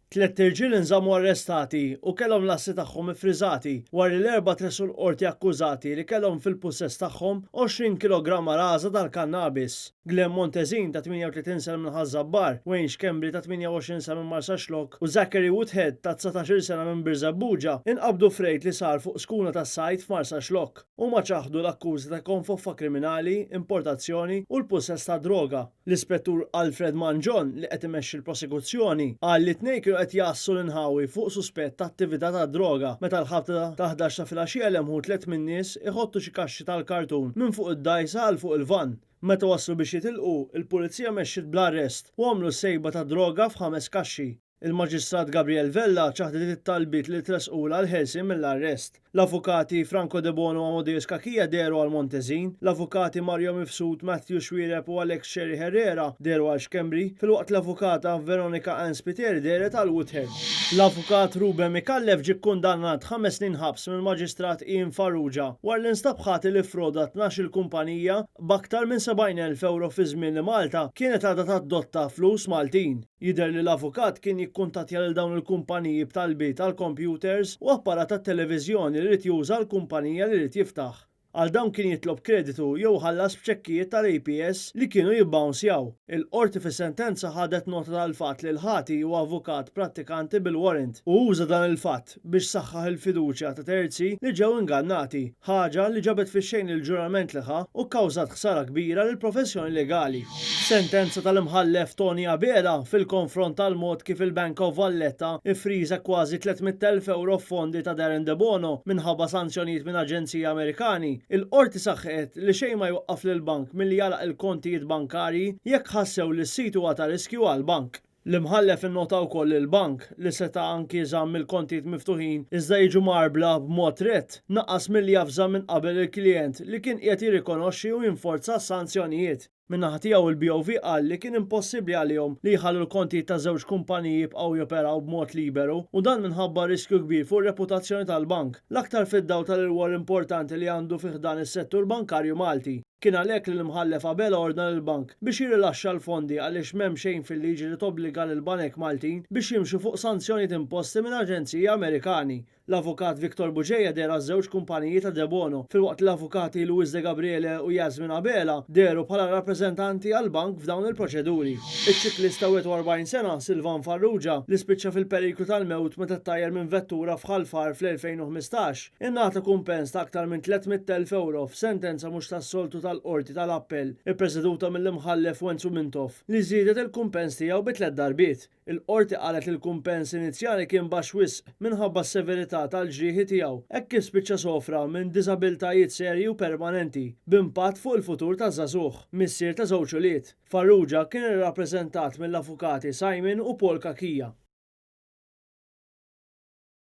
Tlett irġiel inżammu arrestati u kellhom l-assi tagħhom iffriżati wara li l-Erbgħa tressqu l-Qorti akkużati li kellhom fil-pussess tagħhom 20 kilogramma raża tal-kannabis. Glenn Montezin ta' 38 sena minn Ħaż-Żabbar, Wayne Schembri ta' 28 sena minn Marsaxlokk u Zachary Woodhead ta' 19-il sena minn Birżebbuġa inqabdu f'rejd li sar fuq skuna tas-sajd f'Marsaxlokk. Huma ċaħdu l-akkużi ta' konfoffa kriminali, importazzjoni u l-pussess ta' droga. L-Ispettur Alfred Mangion, li qed imexxi l-prosekuzzjoni, qal li t-tnejn kienu qed jgħassu l-inħawi fuq suspett ta' attività ta' droga meta l-ħabta ta' 11 ta' filgħaxija lemħu tlett min-nies iħottu xi kaxxi tal-kartun minn fuq id-dgħajsa għal fuq il-vann. Meta waslu biex jitilqu, il-Pulizija mexxiet bl-arrest u għamlu sejba ta' droga f'ħames kaxxi. Il-Maġistrat Gabrielle Vella ċaħdet it-talbiet li tressqulha għall-ħelsien mill-arrest. L-Avukati Franco Debono u Amadeus Cachia dehru għal Montezin, l-Avukati Mario Mifsud, Matthew Xuereb u Alex Scerri Herrera dehru għal Schembri, filwaqt l-Avukata Veronica Ann Spiteri dehret għal Woodhead. L-Avukat Ruben Micallef ġie kkundannat ħames snin ħabs mill-Maġistrat Ian Farrugia wara li nstab ħati li ffroda 12-il kumpanija b'aktar minn 70,000 ewro fi żmien li Malta kienet għadha tadotta flus Maltin. Jidher li l-avukat kien jikkuntattja lil dawn il-kumpaniji b'talbiet għal kompjuters u apparat tat-televiżjoni li ried juża għall-kumpanija li ried jiftaħ. Għal dawn kien jitlob kreditu jew iħallas b'ċekkijiet tal-APS li kienu jibbawnsjaw. Il-Qorti fis-sentenza ħadet nota tal-fatt li l-ħati huwa avukat prattikanti bil-warrant u uża dan il-fatt biex saħħaħ il-fiduċja ta' terzi li ġew ingannati, ħaġa li ġabet fix-xejn il-ġurament li ħa u kkawżat ħsara kbira lill-professjoni legali. F'sentenza tal-Imħallef Toni Abela fil-konfront tal-mod kif il-Bank of Valletta ffriża kważi 300,000 ewro f'fondi ta' Darren Debono minħabba sanzjonijiet minn aġenziji Amerikani, il-Qorti saħqet li xejn ma jwaqqaf lill-bank milli jagħlaq il-kontijiet bankarji jekk ħassew li s-sit huwa ta' riskju għall-bank. L-Imħallef innota wkoll li l-bank, li seta' anki żamm il-kontijiet miftuħin iżda jiġu mgħarbla b'mod rett, naqas milli javża minn qabel il-klijent li kien qiegħed jirrikonoxxi u jinforza s-sanzjonijiet. Min-naħa tiegħu il-BOV qal li kien impossibbli għalihom li jħallu l-kontijiet ta' żewġ kumpaniji jibqgħu joperaw b'mod liberu u dan minħabba riskju kbir fuq ir-reputazzjoni tal-bank, l-aktar fid-dawl tal-irwol importanti li għandu fi ħdan is-settur bankarju Malti. Kien għalhekk li l-Imħallef Abela ordna lill-bank biex jirrilaxxa l-fondi għaliex m'hemm xejn fil-liġi li tobbliga lill-banek Maltin biex jimxu fuq sanzjonijiet imposti minn aġenziji Amerikani. L-Avukat Victor Bugeja deher għaż-żewġ kumpaniji ta' Debono filwaqt li l-Avukati Louis Degabriele u Yasmin Abela dehru bħala rappreżentanti għall-bank f'dawn il-proċeduri. Iċ-ċiklist ta' 41 sena, Silvan Farrugia, li spiċċa fil-periklu tal-mewt meta ttajjar minn vettura f'Ħal Far fl-2015, Ingħata kumpens ta' aktar minn 300,000 ewro f'sentenza mhux tas-soltu tal-Qorti tal-Appell ippreseduta mill-Imħallef Wenzu Mintoff li żiedet il-kumpens tiegħu bi tliet darbiet. Il-Qorti qalet li l-kumpens inizjali kien baxx wisq minħabba s-severità tal-ġrieħi tiegħu hekk kif spiċċa sofra minn diżabilitajiet serji u permanenti b'impatt fuq il-futur taż-żagħżugħ, missier ta' żewġ ulied. Farrugia kien irrappreżentat mill-avukati Simon u Paul Cachia.